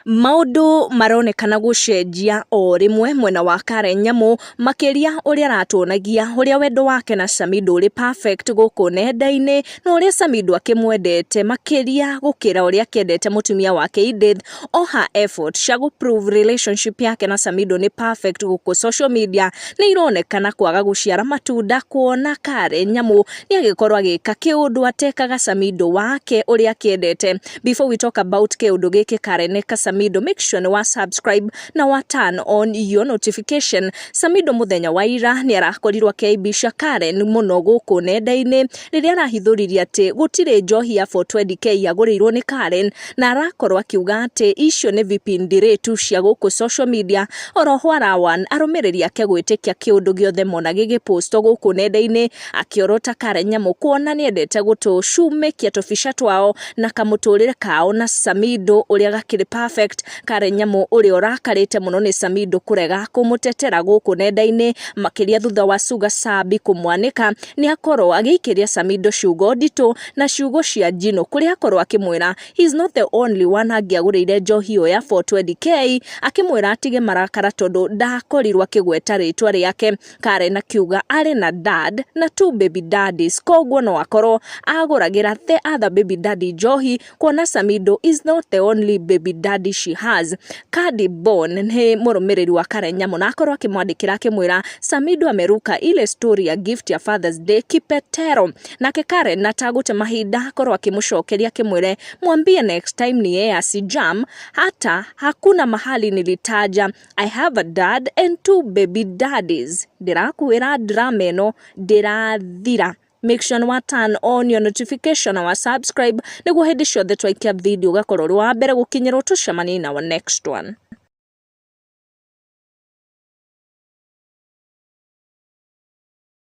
Maũndũ maronekana gũcenjia o rĩmwe mwena wa Karen Nyamu, makĩria ũrĩa aratuonagia ũrĩa wendo wake na Samido ũrĩ perfect gũkũ nenda-inĩ, na ũrĩa Samido akĩmwendete makĩria gũkĩra ũrĩa akĩendete mũtumia wake Edith. O her effort cia gũ prove relationship yake na Samido nĩ perfect gũkũ social media nĩ ironekana kwaga gũciara matunda, kuona Karen Nyamu nĩ agĩkorwo agĩka kĩũndũ atekaga Samido wake ũrĩa akĩendete. Before we talk about kĩũndũ gĩkĩ Karen eka Samido, make sure nĩ wa subscribe na wa turn on your notification. Samido mũthenya wa ira nĩ arakorirwo akĩaibisha Karen mũno gũkũ nenda-inĩ rĩrĩa arahithũririe atĩ gũtirĩ njohi ya 420K yagũrĩirwo nĩ Karen, na arakorwo akiuga atĩ icio nĩ vipindi tu cia gũkũ social media. Oroho arawan arũmĩrĩri ake gwĩtĩkia kĩũndũ gĩothe mona gĩgĩpostwo gũkũ nenda-inĩ, akĩorota Karen Nyamu kuona nĩendete gũtũcumĩkia tũbica twao na kamũtũrĩre kao na Samido ũrĩa gakĩrĩ perfect. Karen Nyamu ũrĩa ũrakarĩte mũno nĩ Samido kũrega kũmũtetera gũkũ nenda-inĩ, makĩria thutha wa Sugar Sabi kũmwanĩka, nĩ akorwo agĩikĩria Samido ciugo nditũ na ciugo cia njino, kũrĩa akorwo akĩmwĩra he is not the only one angĩagũrĩire njohi ĩyo ya 420K, akĩmwĩra atige marakara tondũ ndakorirwo akĩgweta rĩtwa rĩake. Karen akiuga arĩ na dad na two baby daddies, koguo no akorwo agũragĩra the other baby daddy njohi, kuona Samido is not the only baby daddy she has. Cardi Bone nĩ mũrũmĩrĩri wa Karen Nyamu na akorwo akĩmwandĩkĩra akĩmwĩra Samido ameruka ile story ya gift ya Father's Day kipetero. Nake Karen atagũte mahinda akorwo akĩmũcokeria akĩmwĩre mwambie next time ni yeye asijam, hata hakuna mahali nilitaja I have a dad and two baby daddies. Ndĩrakwĩra drama ĩno ndĩrathira. Make sure wa turn on your notification na wa subscribe nĩguo hĩndĩ ciothe twaikia video ũgakorwo ũrĩ wa mbere gũkinyĩrwo. Tũcemanie na our next one.